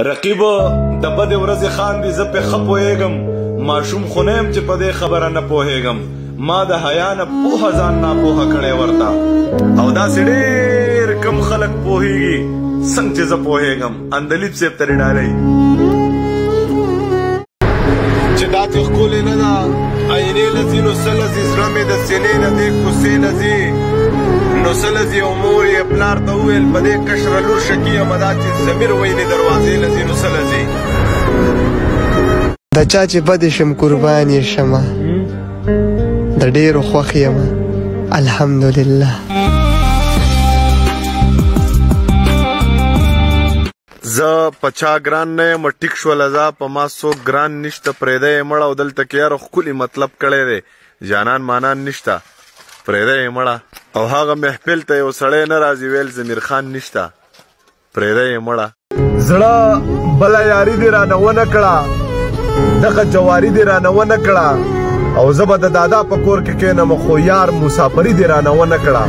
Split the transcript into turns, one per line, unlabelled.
رقیب د بدې ورځې خان دی، زه پې ښه پوهېږم، ماشوم خو نه یم چې په دې خبره نه پوهېږم. ما د حیا نه پوهه ځان ناپوهه کړی ورته، او داسې ډېر کم خلک پوهېږي څنګه چې زه پوهېږم. اندلیب صاحب ته ډالۍ. چې دا چې ښکلې نه ده آینې له ځي نو څه له ځي، زړه مې د سینې نه دې کوڅې له ځي نو څه له ځي. او مور یې پلار ته وویل په دې کشره لور شکي یم، دا چې ضمیر ویلې دروازې له ځي نو څه له ځي.
د چا چې بدې شم قربان یې شمه، د ډېرو خوښ یم الحمدلله.
زه په چا ګران نه یم، ټیک شوله ځه، په ما څوک ګران نشته، پرېږده یې مړه. او دلته کې یاره ښکلي مطلب کړی دی، جانان مانان نشته، پرېږده یې مړه. او هغه محفل ته یو سړی نه راځي، ویل ضمیر خان نشته، پرېږده یې مړه. زړه بله یاري دې رانه ونه کړه، دغه جواري دې رانه ونه کړه، او زه به د دادا په کور کې کښېنم، خو یار مسافري دې رانه ونه کړه.